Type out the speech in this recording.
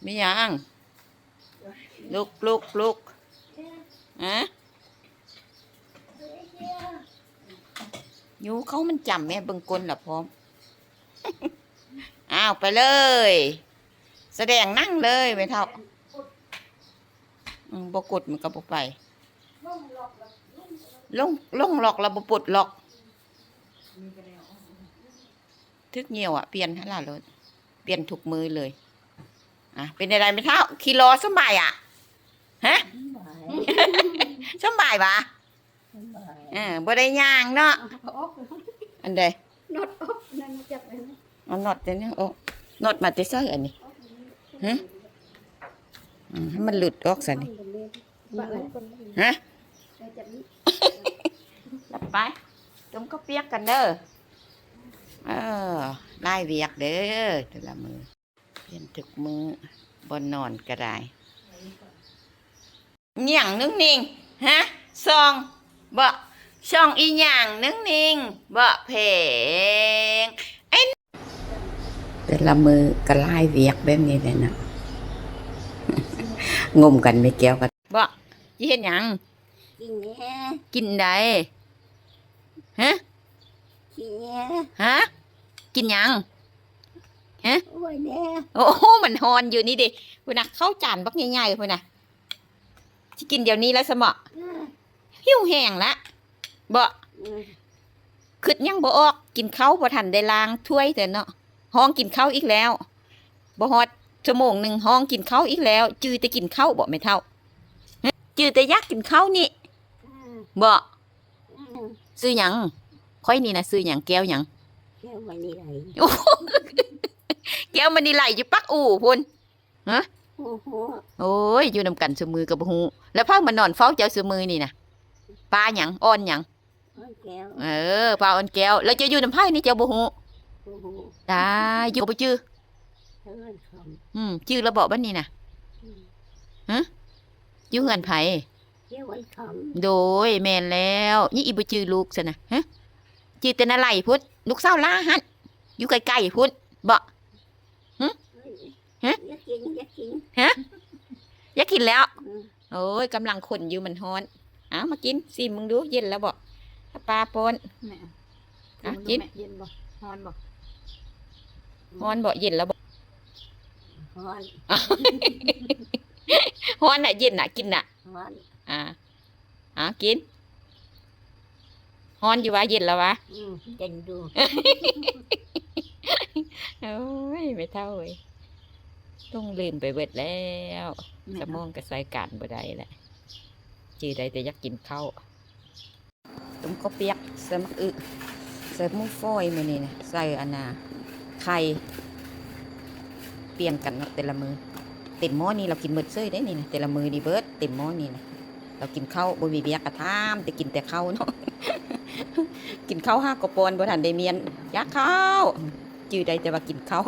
ມີຫຍັງ? ລຸກ ລຸກ ລຸກ. ຮະ? ຢູ່ເຂົາມັນຈ້ຳແມ້ ເບິ່ງກົ້ນລະພ້ອມ. ອ້າວ ໄປເລີຍ ສະແດງໜັງເລີຍແມ່ເຖົ້າ. ອືມ ບໍ່ກົດມັນກໍບໍ່ໄປ. ລົງ ລົງລັອກແລ້ວບໍ່ປົດລັອກ. ຖືກຍ່ຽວອະ ປ່ຽນໃຫ້ລາວໂລດ ປ່ຽນທຸກມື້ເລີຍ. ອ່ະ ເປັນໃດແມ່ເຖົ້າ? ຂີ່ລໍ້ສຳບາຍອະ? ຮະ? ສຳບາຍຫວາ? ສຳບາຍ. ເອີ ບໍ່ໄດ້ຍ່າງເນາະ. ອັນໃດ? ນັອດອອກ ນັ້ນຈັບໄວ້ນະ. ເອົານັອດແຕ່ຍັງອອກ. ນັອດມາແຕ່ໃສອັນນີ້? ຮະ? ອືມ ໃຫ້ມັນຫຼຸດອອກຊະນີ້. ຮະ? ໄປ ຕົ້ມເຂົ້າປຽກກັນເດີ. ເອີ ຫຼາຍວຽກເດີ ແຕ່ລະມື້ ປ່ຽນທຸກມື້ ບ່ອນນອນກໍໄດ້. ຫຍັງໜຶ່ງນິງ? ຮະ? ສ່ອງເບາະ ສ່ອງອີຫຍັງໜຶ່ງນິງ? ເບາະແພງ ແຕ່ລະມື້ກໍຫຼາຍວຽກແບບນີ້ແຫຼະເນາະ. ງົມກັນແມ່ແກ້ວກໍ ເບາະ ຊິເຮັດຫຍັງ? ກິນແດ່. ກິນໃດ? ຮະ? ກິນແດ່. ຮະ? ກິນຫຍັງ? ຮະ? ໂອ້ຍແດ່. ໂອ້ ມັນຮ້ອນຢູ່ນີ້ເດ ພຸ້ນນະ ເຂົ້າຈານບັກໃຫຍ່ໆ ພຸ້ນນະ. ຊິກິນດຽວນີ້ລະຊະເມາະ. ເອີ ຫິວແຮງລະເບາະ. ເອີ ຄຶດຫຍັງບໍ່ອອກ ກິນເຂົ້າບໍ່ທັນໄດ້ລ້າງຖ້ວຍແຕ່ເນາະ ຮ້ອງກິນເຂົ້າອີກແລ້ວ. ບໍ່ຮອດຊົ່ວໂມງໜຶ່ງ ຮ້ອງກິນເຂົ້າອີກແລ້ວ. ຈື່ແຕ່ກິນເຂົ້າເບາະແມ່ເຖົ້າ? ຈື່ແຕ່ຢາກກິນເຂົ້ານີ້. ເອີ ເບາະ. ເອີ ຊື່ຫຍັງ? ຂ້ອຍນີ້ນະຊື່ຫຍັງ? ແກ້ວຫຍັງ? ແກ້ວມະນີໄລ. ໂອ້ ແກ້ວມະນີໄລຢູ່ປາກອູ່ພຸ້ນ. ຮະ? ບໍ່ຮູ້. ໂອ້ຍ ຢູ່ນຳກັນຊຸມື້ກໍບໍ່ຮູ້. ແລ້ວໃຜມານອນເຝົ້າເຈົ້າຊຸມື້ນີ້ນະ? ປ້າຫຍັງ? ອ່ອນຫຍັງ? ອ່ອນແກ້ວ. ເອີ ປ້າອ່ອນແກ້ວ. ແລ້ວເຈົ້າຢູ່ນຳໃຜນີ້ ເຈົ້າບໍ່ຮູ້? ບໍ່ຮູ້. ຕາຍ ຢູ່ບໍ່ຈື່? ເຮືອນຄຳ. ອືມ ຈື່ແລ້ວເບາະບັດນີ້ນະ? ອືມ. ຮະ? ຢູ່ເຮືອນໃຜ? ຢູ່ເຮືອນຄຳ. ໂດຍ ແມ່ນແລ້ວ. ນີ້ອີ່ບໍ່ຈື່ລູກຊັ້ນນະ? ຮະ? ຈື່ແຕ່ນາໄລພຸ້ນ ລູກສາວຫຼ້າຫັ້ນ ຢູ່ໃກ້ໆພຸ້ນເບາະ. ຫຶ? ຮະ? ຢາກກິນ ຢາກກິນ. ຮະ? ຢາກກິນແລ້ວ? ອືມ. ໂອ້ຍ ກຳລັງຄົນຢູ່ ມັນຮ້ອນ. ເອົາ ມາກິນ ຊີມເບິ່ງດູ ເຢັນແລ້ວເບາະ? ຖ້າປ້າປ້ອນ. ແມ່ ເອົາ ກິນ. ເຢັນບໍ່? ຮ້ອນບໍ່? ຮ້ອນບໍ່? ເຢັນແລ້ວບໍ່? ຮ້ອນ. ຮ້ອນນະ ເຢັນນະ ກິນນະ. ຮ້ອນ. ອ່າ ເອົາ ກິນ. ຮ້ອນຢູ່ຫວາ? ເຢັນແລ້ວຫວາ? ອືມ ເຢັນຢູ່. ໂອ້ຍ ແມ່ເຖົ້າເອີຍ ຫຼົງລືມໄປເບິດແລ້ວ. ແມ່ນ ສະໝອງກໍໃຊ້ການບໍ່ໄດ້ແຫຼະ ຈື່ໄດ້ແຕ່ຢາກກິນເຂົ້າ. ຕົ້ມເຂົ້າປຽກ ໃສ່ໝາກອຶ ໃສ່ໝູຝອຍ. ມື້ນີ້ນະ ໃສ່ອັນນ່າ ໄຂ່ ປ່ຽນກັນເນາະ ແຕ່ລະມື້. ເຕັມໝໍ້ນີ້ລາວກິນເບິດເສີຍເດ້ນີ້ນະ ແຕ່ລະມື້ນີ້ເບິດເຕັມໝໍ້ນີ້ນະ. ລາວກິນເຂົ້າ ບໍ່ມີວຽກກໍຖາມແຕ່ກິນແຕ່ເຂົ້າເນາະ. ກິນເຂົ້າຫາກໍປ້ອນ ບໍ່ທັນໄດ້ມ້ຽນ ຢາກເຂົ້າ ຈື່ໄດ້ແຕ່ວ່າກິນເຂົ້າ.